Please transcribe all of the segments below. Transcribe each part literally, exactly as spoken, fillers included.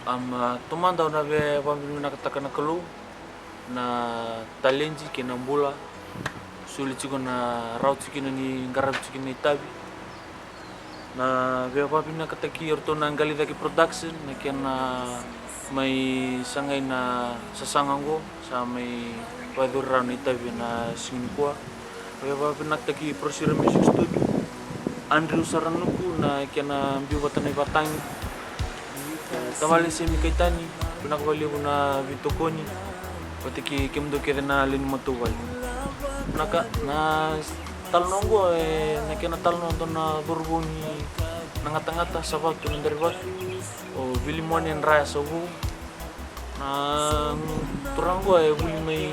Ama tomada au na via vakavinavinakataka na Kalou na taledi kei na bula soli tiko na rawa tiko kina ni qaravi tiko kina na itavi. Na via vakavinavinakataki iratou na Qali Cake Production na kena mai sagai na sasaga oqo, sa mai vakayacori rawa na itavi ena siga nikua. Via vakavinavinakataki Prosira Music Studio, Andrew Saranuku na kena biu vata na ivatagi, tavale Semi Kaitani, vinaka vakalevu na veitokoni vata kei kemudou kece na lewe ni matavuvale. Na ka na talanoa oqo, e, na kena talanoa dua na cauravou ni Nagatagata, Savatu, Nadarivatu, o Vilimone Draya Sauvou. Na turaga oqo e vuli mai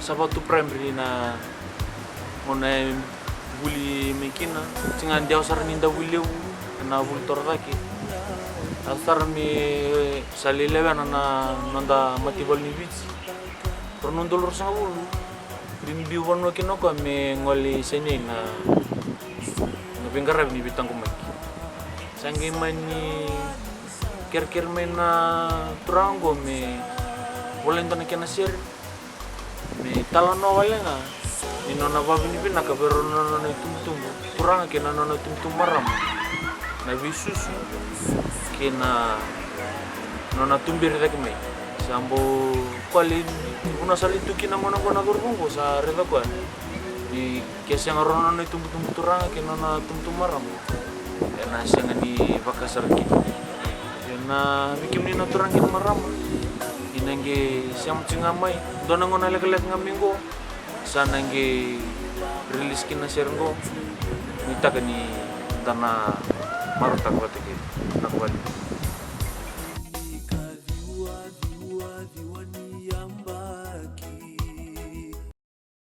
Savatu Primary na gauna e vuli mai kina. Tiko ga dewa sara ni Davuilevu ena vuli torocake. Yaco sara me sa lai lewena na noda mataivalu ni Viti. Rua na udolu ruasagavulu, biubiu vanua kina o koya me gole i Sinai na, na veiqaravi ni veitaqomaki. Sa qai mani kerekere mai na turaga oqo me volai dua na kena sere, me talanoa wale ga ni nona vakavinavinaka vei rau na nona itubutubu turaga kei na nona itubutubu marama na veisusu kei na nona tuberi cake mai. Sa bau koya lai, vuna sa lai tu kina gona qo na cauravou oqo, sa raica koya ni ke sega rau na nona itubutubu turaga kei na nona itubutubu marama, ena sega ni vaka sara kina. Ia na vei kemuni na turaga kei na marama, ni na qai sema tiko ga mai dua na gauna lekaleka ga mai qo, sa na qai release kina na sere qo. Nuitaka ni da na marautaka vata kei na, vinaka vakalevu.